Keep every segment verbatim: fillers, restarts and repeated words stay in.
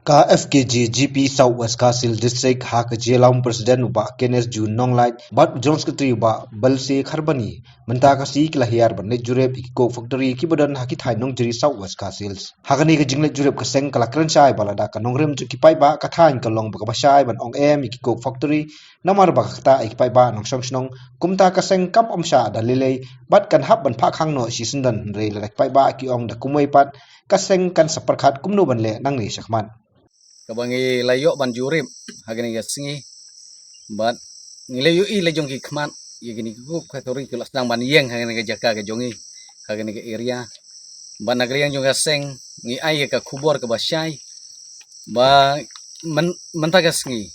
Ka F K J G P South West Khasi Hills District ha ka jingïalam u President u Bah Kenneth Ju Nonglait bad u General Secretary u Bah Balse Kharbani, mynta ka sngi ki la hiar ban leit jurip ïa ki coke factory kiba don ha ki thaiñ Nongjri, South West Khasi Hills. Ha kane ka jingleit jurip ka seng ka la kren shai ba lada ka nongrim jong ki paidbah ka thaiñ ka long ba kaba shai ban ong em ïa ki coke factory, namar ba ka ktah ïa ki paidbah nongshong shnong. Kumta ka seng kam ym shah da lei lei bad kan hap ban phah khang noh shisyndon, hynrei lada ki paidbah ki ong da kumwei pat, ka seng kan sa pyrkhat kumno ban leh nangne shakhmat. Kaba ngi la ïoh ban jurip ha kane ka sngi, bad ngi la ïohi la jong ki khmat ïa kine ki coke factory ki la sdang ban ïeng ha kane ka jaka ka jong ngi, ha kane ka area. Bad na ka liang jong ka seng ngi ai ïa ka khubor kaba shai ba myn-, mynta ka sngi,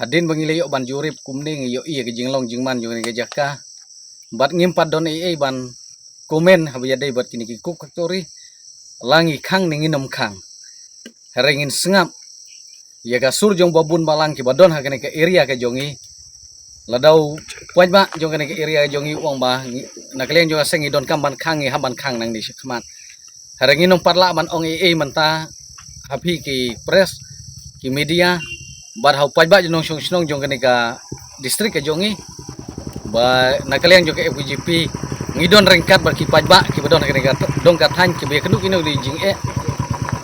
hadien ba ngi la ïoh ban jurip kumne, ngi ïohi ïa ka jinglong jingman jong kane ka jaka, bad ngim pat don ei ei ban comment haba ïadei bad kine ki coke factory, la ngi khang ne ngin ym khang. Hynrei ngin sngap ïa ka sur jong babun balang kiba don ha kane ka area ka jong ngi. Lada u paidbah jong kane ka area ka jong ngi u ong ba ngi, na ka liang jong ka seng ngi donkam ban khang, ngi hap ban khang nangne shakhmat. Hynrei ngin ym pat lah ban ong ei ei mynta ha phi ki press, ki media, bad ha u paidbah jong nongshong shnong jong kane ka district ka jong ngi, ba na ka liang jong ka F K J P ngi don ryngkat bad ki paidbah kiba don ha kane ka dong ka thaiñ kiba ïakynduh kynnoh ïa ki jingeh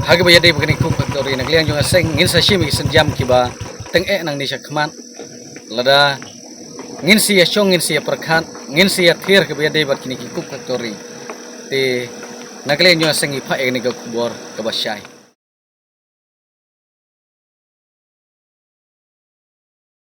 ha kaba ïadei bad kane ka coke factory. Na ka liang jong ka seng ngin sa shim ïa ki sienjam kiba tyngeh nangne shakhmat. Lada ngin sa ïashong, ngin sa ïapyrkhat, ngin sa ïathir kaba ïadei bad kine ki coke factory, te na ka liang jong ka seng ngi phah ïa kane ka khubor kaba shai.